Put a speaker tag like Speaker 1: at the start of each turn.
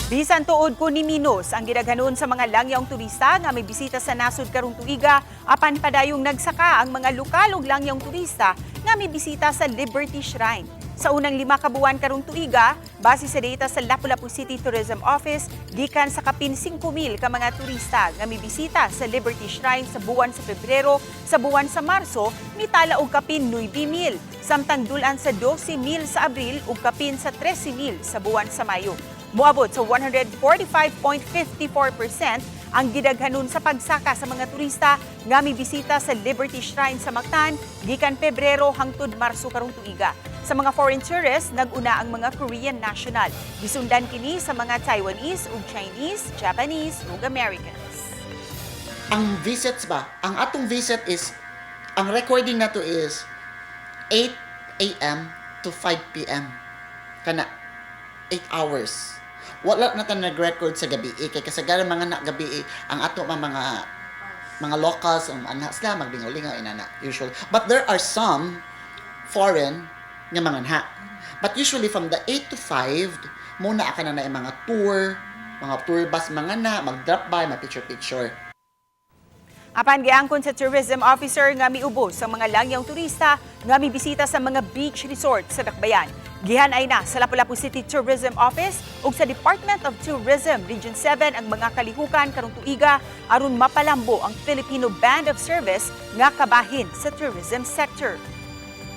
Speaker 1: Bisan tuod ko ni-minus ang gidaghanon sa mga langyawng turista nga may bisita sa nasod karong tuiga, apan padayong nagsaka ang mga lokal ug langyawng turista nga may bisita sa Liberty Shrine. Sa unang 5 ka buwan karong tuiga, base sa data sa Lapu-Lapu City Tourism Office, gikan sa kapin 5,000 ka mga turista nga may bisita sa Liberty Shrine sa buwan sa Pebrero, sa buwan sa Marso, mitala og kapin 9,000, samtang dulan sa 12,000 sa Abril ug kapin sa 13,000 sa buwan sa Mayo. Moabot sa 145.54% ang gidaghanon sa pagsaka sa mga turista nga mibisita sa Liberty Shrine sa Mactan gikan Pebrero hangtod Marso karong tuiga. Sa mga foreign tourists, nag-una ang mga Korean national. Gisundan kini sa mga Taiwanese ug Chinese, Japanese ug Americans.
Speaker 2: Ang visits ba? Ang atong visit is, ang recording nato is 8 a.m. to 5 p.m. Kana, 8 hours. Wala na ta nag-record sa gabi eh, kay kasagaran mga na gabi eh, ang ato mga locals ang anak sila maglingaw-lingaw inana usually. But there are some foreign nga mga nha. But usually from the 8 to 5 muna ka na mga tour, mga tour bus mga na mag-drop by, mag picture picture.
Speaker 1: Apan giangkon sa tourism officer nga miubos ang mga langyang turista nga mibisita sa mga beach resort sa Dakbayan. Gihanay na sa Lapu-Lapu City Tourism Office ug sa Department of Tourism Region 7 ang mga kalihukan karong tuiga aron mapalambo ang Filipino Band of Service nga kabahin sa tourism sector.